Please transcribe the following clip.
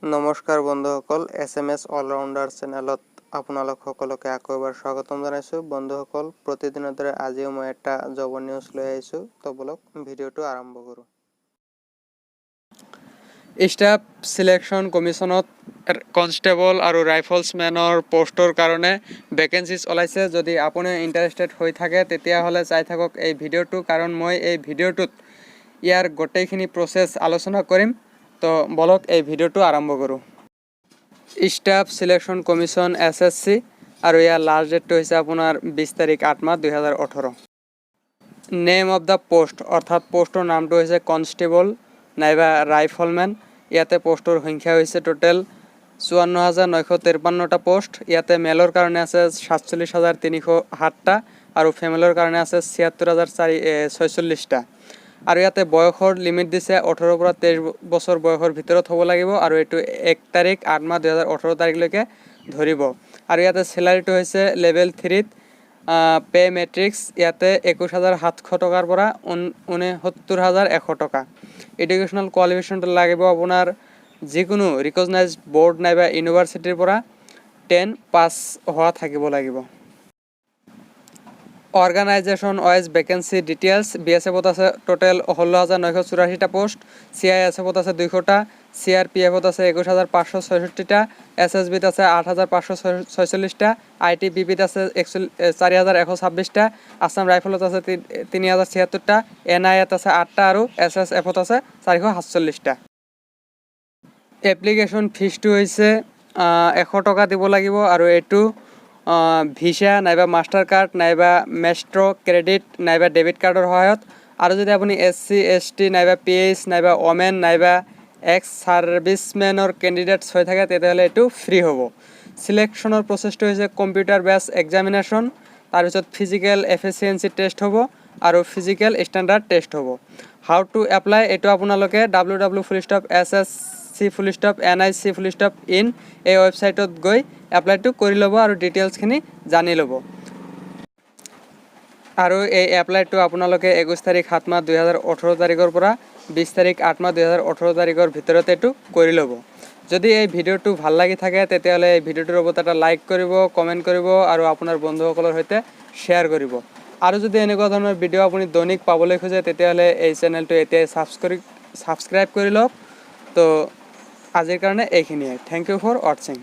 নমস্কাৰ বন্ধুসকল, S M S allrounder চেনেলত আপোনালোক সকলোকে আকৌ এবাৰ স্বাগতম জনাইছোঁ। বন্ধুসকল, প্ৰতিদিনৰ দৰে আজিও মই এটা জবৰ নিউজ লৈ আহিছোঁ। তো বলক, ভিডিঅ'টো আৰম্ভ কৰোঁ। ষ্টাফ চিলেকশ্যন কমিশ্যনত কনষ্টেবল আৰু ৰাইফলছমেনৰ পষ্টৰ কাৰণে ভেকেঞ্চিজ ওলাইছে। যদি আপুনি ইণ্টাৰেষ্টেড হৈ থাকে, তেতিয়াহ'লে চাই থাকক এই ভিডিঅ'টো, কাৰণ মই এই ভিডিঅ'টোত ইয়াৰ গোটেইখিনি প্ৰচেছ আলোচনা কৰিম। তো বলক, এই ভিডিঅ'টো আৰম্ভ কৰোঁ। ষ্টাফ চিলেকশ্যন কমিশ্যন, এছএছচি, আৰু ইয়াৰ লাষ্ট ডেটটো হৈছে আপোনাৰ 20 তাৰিখ 8 মাহ 2018। নেম অফ the post, অৰ্থাৎ পষ্টৰ নামটো হৈছে কনষ্টেবল নাইবা ৰাইফলমেন। ইয়াতে পষ্টৰ সংখ্যা হৈছে টোটেল 54,953টা পষ্ট। ইয়াতে মেলৰ কাৰণে আছে 47,307টা আৰু ফিমেলৰ কাৰণে আছে 76,046টা। আৰু ইয়াতে বয়সৰ লিমিট দিছে, 18ৰ পৰা 23 বছৰ বয়সৰ ভিতৰত হ'ব লাগিব আৰু এইটো 1 তাৰিখ 8 মাহ 2018 তাৰিখলৈকে ধৰিব। আৰু ইয়াতে চেলাৰীটো হৈছে লেভেল 3ত পে' মেট্ৰিক্স ইয়াতে 21,700 টকাৰ পৰা 69,100 টকা। এডুকেশ্যনেল কোৱালিফিকেশ্যনটো লাগিব আপোনাৰ যিকোনো ৰিকগনাইজ বৰ্ড নাইবা ইউনিভাৰ্চিটিৰ পৰা 10 পাছ হোৱা থাকিব লাগিব। অৰ্গেনাইজেশ্যন ৱাইজ ভেকেঞ্চি ডিটেইলছ: বিএছএফত আছে টোটেল 16,984টা পোষ্ট, চিআইএছএফত আছে 200টা, চিআৰপিএফত আছে 21,566টা, এছএছবিত আছে 8546টা, আইটিবিপিত আছে 4126টা, আছাম ৰাইফলত আছে 3076টা, এনআইএত আছে 8টা আৰু এছএছএফত আছে 447টা। এপ্লিকেশ্যন ফিজটো হৈছে 100 টকা দিব লাগিব আৰু এইটো ভিছা নাইবা মাষ্টাৰ কাৰ্ড নাইবা মেষ্ট্ৰ' ক্ৰেডিট নাইবা ডেবিট কাৰ্ডৰ সহায়ত। আৰু যদি আপুনি এছ চি, এছ টি নাইবা পিএইচ নাইবা ওমেন নাইবা এক্স ছাৰ্ভিচমেনৰ কেণ্ডিডেটছ হৈ থাকে, তেতিয়াহ'লে এইটো ফ্ৰী হ'ব। চিলেকশ্যনৰ প্ৰচেছটো হৈছে কম্পিউটাৰ বেছ এক্সামিনেশ্যন, তাৰপিছত ফিজিকেল এফিচিয়েঞ্চি টেষ্ট হ'ব আৰু ফিজিকেল ষ্টেণ্ডাৰ্ড টেষ্ট হ'ব। How to apply? এইটো আপোনালোকে ww.ssc.nic.in এই ৱেবছাইটত গৈ এপ্লাইটো কৰি ল'ব আৰু ডিটেইলছখিনি জানি ল'ব। আৰু এই এপ্লাইটো আপোনালোকে 21 তাৰিখ 7 মাহ 2018 তাৰিখৰ পৰা 20 তাৰিখ 8 মাহ 2018 তাৰিখৰ ভিতৰত এইটো কৰি ল'ব। যদি এই ভিডিঅ'টো ভাল লাগি থাকে, তেতিয়াহ'লে এই ভিডিঅ'টোৰ ওপৰত এটা লাইক কৰিব, কমেণ্ট কৰিব আৰু আপোনাৰ বন্ধুসকলৰ সৈতে শ্বেয়াৰ কৰিব। আৰু যদি এনেকুৱা ধৰণৰ ভিডিঅ' আপুনি দৈনিক পাবলৈ খোজে, তেতিয়াহ'লে এই চেনেলটো এতিয়াই ছাবস্ক্ৰাইব কৰি লওক। তো আজিৰ কাৰণে এইখিনিয়ে। Thank you for watching.